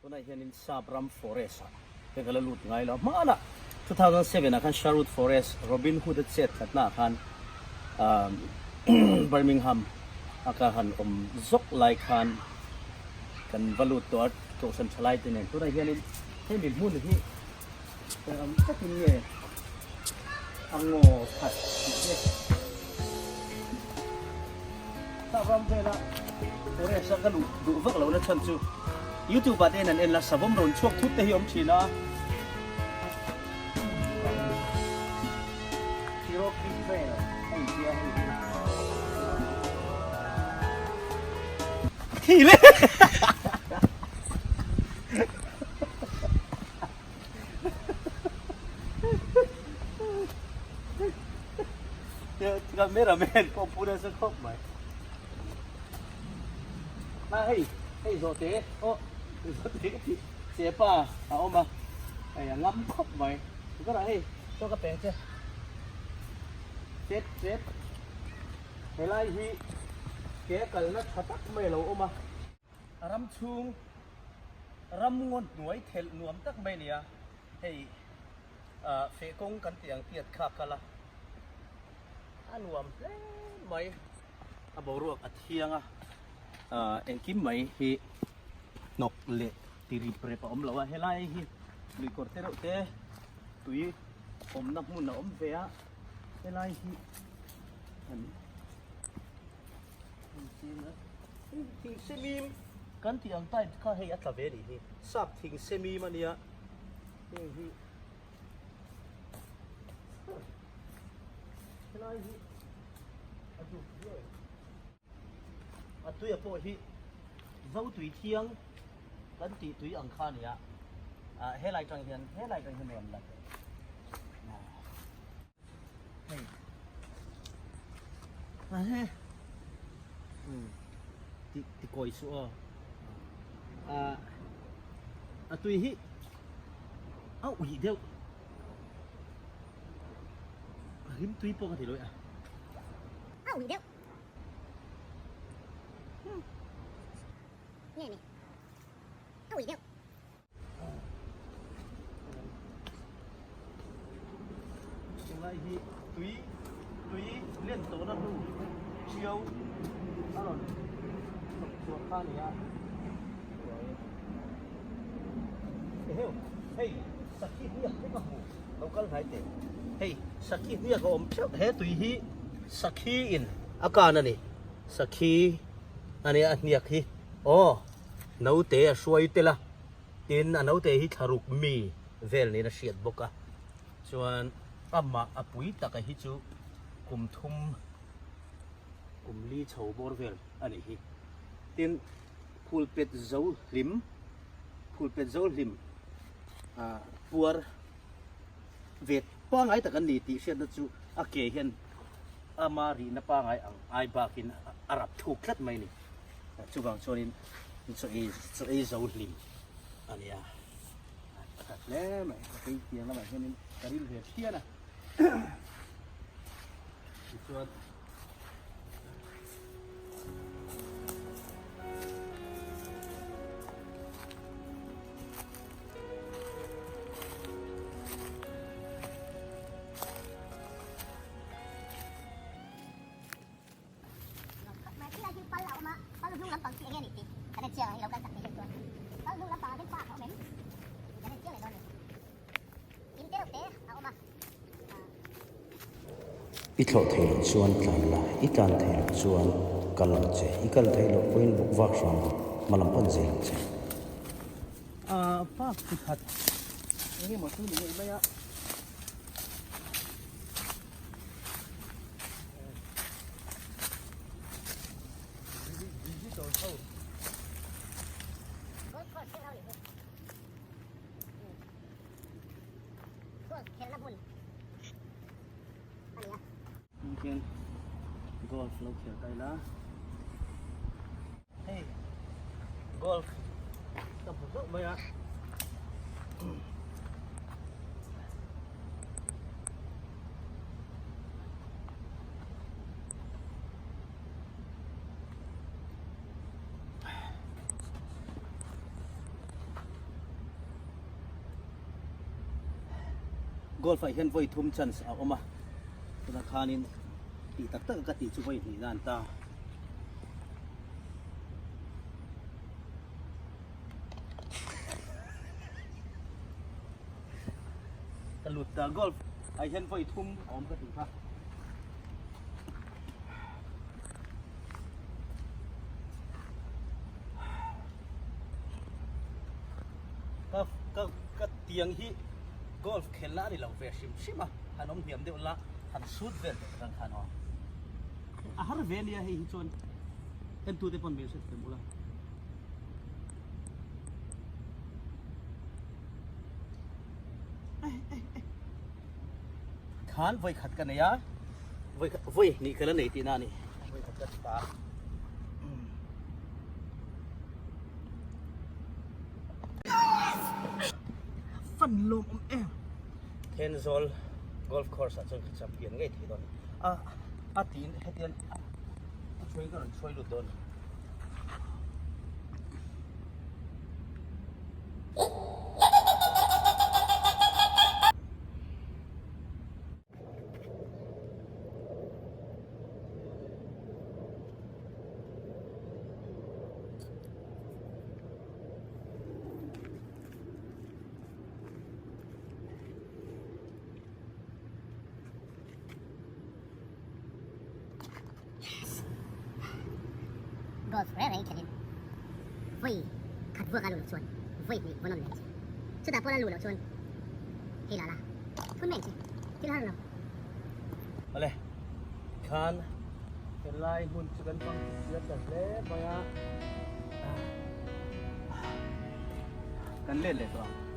Tunah hianin Sap ram forest ah te ka la lut ngai lo. Hmanah 2007 ah khan Sherwood Forest Robin Hood a chet tlatna ah khan Birmingham a ka han awm zawk lai khan kan va lut tawh a kohhran tha lai te nen. Tunah hianin hemi hmun hi eng ang takin nge a ngaw khat tih te Sap ram vela forest a ka luh duh vak lohna chhan chu youtube ah te hian an en la savawm rawn chhuak thut te hi awm thin a. Cherokee Trail a intia hei hi. Thi le! Cameraman pawh pu nasa khawp mai. A hei hei zawhte aw zawhte ka tih che pa a awm a hei a ngam khawp mai tunah hei chaw ka peng che chet chet helai hi ke kalna tha tak mai a lo awm a. A ram chhung ram ngaw hnuai thelh nuam tak mai a ni a, hei ah feh kawng kan tih ang tiat kha a kal a, a nuam hle mai, a boruak a thiang a, ah engkim mai hi hnawk leh ti rip rep a awm lo a, helai hi lui kawr te reuh te tui awmna hmun a awm ve a, helai hi a ni. Thing semim kan tih ang type kha hei a tla ve anih hi sap thing semim ania heng hi helai hi a duk viau a tuia pawh hi zo tui thiang kan tih tui ang kha ania ah helai tang hian helai tang hian rawn la teh Hei. A he. Um. Ti ti koi su aw. A a tui hi a ui deuh. A rim tui pawh ka ti lo a. A ui deuh. Hmm. Nge ni. A ui deuh. Tunlai hi tui tui len tawhna hnu ṭhiau a rawn chawp chhuah kha a ni a eheu hei sakhi hniak te ka hmu lo kal hnai teh hei sakhi hniak a awm theuh he tui hi sakhi in a kan a ni sakhi a nia a hniak hi aw. Naute a hruai tel a, tin a naute hi thlaruk mi vel niin a hriat bawk a, chuan amah a pui taka hi chu kum thum kum li chho bawr vel a nih hi. Tin phulpet zo hlim phulpet zo hlim ah puar ve pangngai tak an ni tih hriatna chu a ke hian ama rihna pangngai ang ai bakin a rap thuk tlat mai a ni. Chuvang chuanin chaw ei chaw ei zo hlim a nia a tha hle mai a tui pian lamah hianin ka ril ve phian a tichuan I thlawh theih loh chuan tlan la, i tlan theih loh chuan kal ang che, i kal theih loh pawhin buk vak hram rawh, hma lam pan zel ang che. Park chi khat eng emaw chu ni ngei mai a. Golf lo khel ta ila hei golf ka hmu hlauh mai a. Golf ah hian vawi thum chance a awm a, tunah khanin tih tak tak a ka tih chu vawi hnih nan ta. Ka lut ta golf ah hian vawi thum a awm ka tih kha. Ka ka ka tiang hi golf khelh la a ni lo ve hrim hrim a, han awm hniam deuh la han shoot vel teh rang khan aw. A har ve ania hei hi chuan entute pawn min hrethiam ula. Khan vawi khat ka nei a, vawi khat vawi hnih ka la nei tihna a ni. Vawi khat ka ti ta a. Fan lawm awm em. Thenzawl golf course ah chuan ka champion ngei thei dawn a ni. A tiin hetian a chhuai ka rawn chhuai lut dawn a ni. Golf reng reng khelhin vawi khat vuak a luh loh chuan vawi hnih vawn awm leh ang che. Chutah pawh la luh loh chuan hei la la thun mai ang che. Thil har lo. Awle khan helai hmun chu kan hmang chiah ta hle mai a. Kan let leh tawh ang.